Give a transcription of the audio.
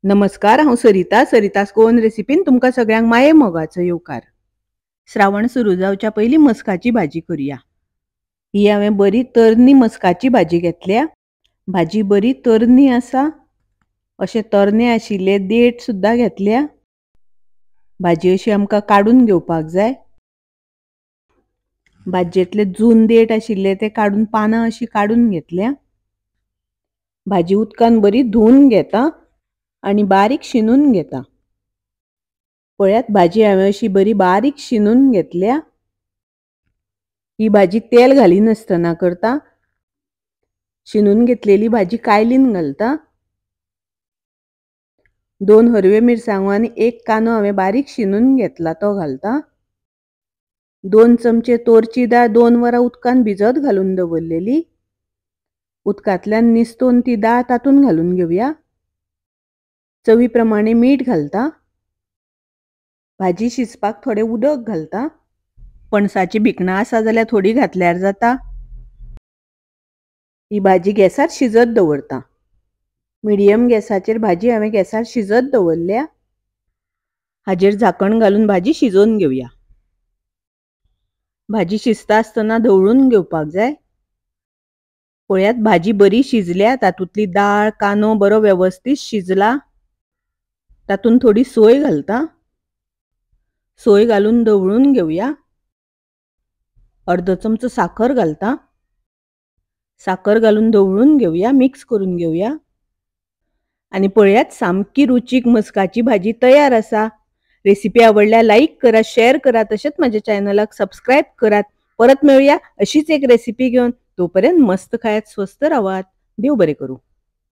नमस्कार, हांव सरिता. सरितास गोवन रेसिपीन तुमकां सगळ्यांक माये मोगाचो येवकार. श्रावण सुरू जावच्या पयलीं मस्काची भाजी करूया. ही हांवें बरी तरणी मस्काची भाजी घेतल्या. भाजी बरी तरणी आसा. अशें तरणे आशिल्ले देठ सुद्दां घेतल्या. भाजी अशी आमकां काडून घेवपाक जाय. भाजयेंतले जून देठ आशिल्ले ते काडून पानां अशी काडून घेतल्या. भाजी उदकान बरी धुवन घेता आनी बारीक शिनून घेता. पळयात, भाजी हांवें अशी बरी बारीक शिनून घेतल्या. ही भाजी तेल घालिनासतना करता. शिनून घेतलेली भाजी कायलीन घालता. 2 हरव्यो मिरसांगो आनी 1 कांदो हांवें बारीक शिनून घेतला तो घालता. 2 चमचे तोरची दाळ 2 वरां उदकान भिजत घालून दवरलेली. उदकांतल्यान निस्तोवन ती दाळ तातूंत घालून घेवया. चवी प्रमाणे मीठ घालता. भाजी शिजपाक थोडें उदक घालता. पणसाची भिकणां आसा जाल्यार थोडी घातल्यार जाता. ही भाजी गॅसार शिजत दवरता. मिडियम गॅसाचेर भाजी हांवें गॅसार शिजत दवरल्या. हाजेर झाकण घालून भाजी शिजोवन घेवया. भाजी शिजता आसतना धवळून घेवपाक जाय. पळयात, भाजी बरी शिजल्या. तातूंतली दाळ कांदो बरो वेवस्थीत शिजला. तातूंत थोडी सोय घालता. सोय घालून धवळून घेवया. अर्दो चमचो साखर घालता. साखर घालून धवळून घेवया, मिक्स करून घेवया. आनी पळयात, सामकी रुचीक मस्काची भाजी तयार आसा. रेसिपी आवडल्यार लायक करा, शेअर करा, तशेंच माझ्या चॅनलाक सबस्क्रायब करात. परत मेळुया अशीच एक रेसिपी घेवन. तोपर्यंत मस्त खायात, स्वस्थ रावात. देव बरें करूं.